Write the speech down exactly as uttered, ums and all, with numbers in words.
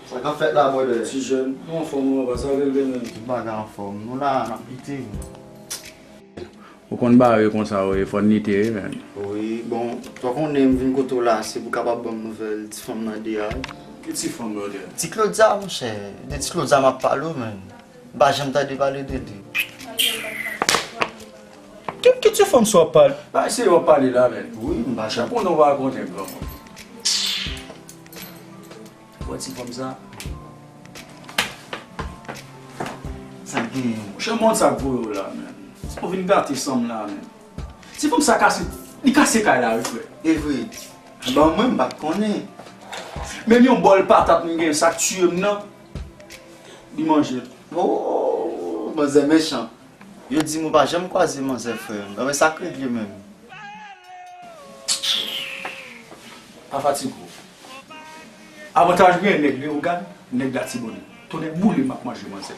Sa k ap fèt la, brother? Ti jèn, nou anfòm ou anba, sa vle l gen menm? Tout bagay anfòm. Nou la, n ap lite. Ou konn bare konsa, wi, fò n lite, wi, menn. Wi, bon, ou konnen m vin kote w la, se pou w kapab ban m nouvèl ti fanm nan de a. Ki ti fanm, brother? Ti Claudia, monchè. De ti Claudia m ap pale w, menn. M pa janm tande pale de li. Ki, ki ti fanm sa w ap pale? Bay se w ap pale la, menn. Wi, m pa janm. Chapo non, w pa rakonte m, non. Wè ti fanm sa. Sa l genyen? Monchè, mond sa k voye w la, menn. Se pou vin gate san m la, menn. Ti fanm sa kase, li kase kay la, wi, frè. E vre. Ban mwen, m pa t konnen. Menm yon bòl patat m gen, sa k tiye m nan, li manje l. Oh, manzè mechan. Yo di m ou pa janm kwaze manzè, frè m. Enben, sa k regle menm? Pa fatige w. Avantaj gen nèg Leyogàn, nèg Latibonit. Tonnè boule m ap manje manzè.